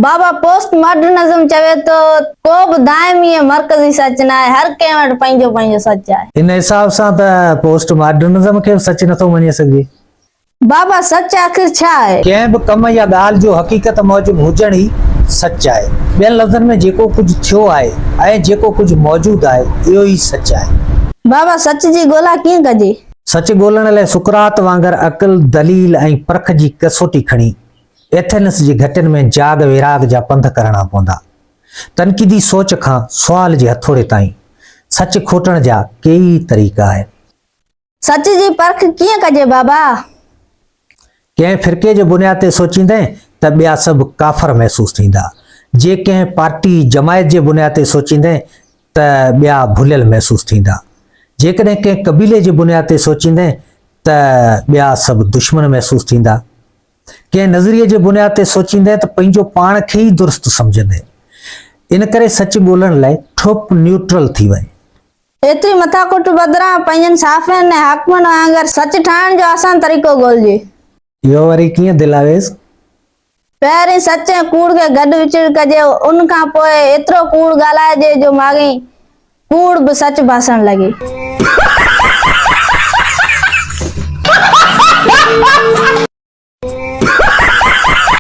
بابا post modernism چوي ٿو ڪو به دائمي ۽ مرڪزي سچ ناهي، هر ڪنهن وٽ پنهنجو پنهنجو سچ آهي. ان حساب سان ته پوسٽ ماڊرنزم کي به سچ نٿو مڃي سگهجي. بابا سچ آخر ڇا آهي؟ ڪنهن به ڪم يا ڳالهه جو حقيقت موجب هجڻ ئي سچ آهي. ٻين لفظن ۾ جيڪو ڪجهه ٿيو آهي ۽ جيڪو ڪجهه موجود آهي اهو ئي سچ آهي. بابا سچ جي ڳولا ڪيئن ڪجي؟ سچ ڳولڻ لاء سقراط وانگر عقل، دليل ۽ پرک جي ڪسوٽي کڻي ايٿنس جي گهٽين ۾ جاڳ ويراڳ جا پنڌ ڪرڻا پوندا. تنقيدي سوچ کان سوال جي هٿوڙي تائين سچ کوٽڻ جا ڪيئي طريقا آهن. سچ جي پرک ڪيئن ڪجي بابا؟ ڪنهن فرقي جي بنياد تي سوچيندين ته ٻيا سڀ ڪافر محسوس ٿيندا. جي ڪنهن پارٽي، جماعت جي بنياد تي سوچيندين ته ٻيا ڀليل محسوس ٿيندا. جيڪڏهن ڪنهن قبيلي جي بنياد تي سوچيندين ته ٻيا سڀ دشمن محسوس ٿيندا. ڪنهن نظريي جي بنياد تي سوچيندين ته پنهنجو پاڻ کي ئي درست سمجهندين. ان ڪري سچ ڳولڻ لاء ٺپ نيوٽرل ٿي وڃ. ايتري مٿاڪٽ بدران پنهنجن صحافين ۽ حاڪمن وانگر سچ ٺاهڻ جو آسان طريقو ڳولجي. اهو وري ڪيئن دلاويز؟ پهرين سچ ۽ ڪوڙ کي گڏ وچڙ ڪجي، ان کان پوء ايترو ڪوڙ ڳالهائجي جو ماڳهين ڪوڙ به سچ ڀاسڻ لڳي.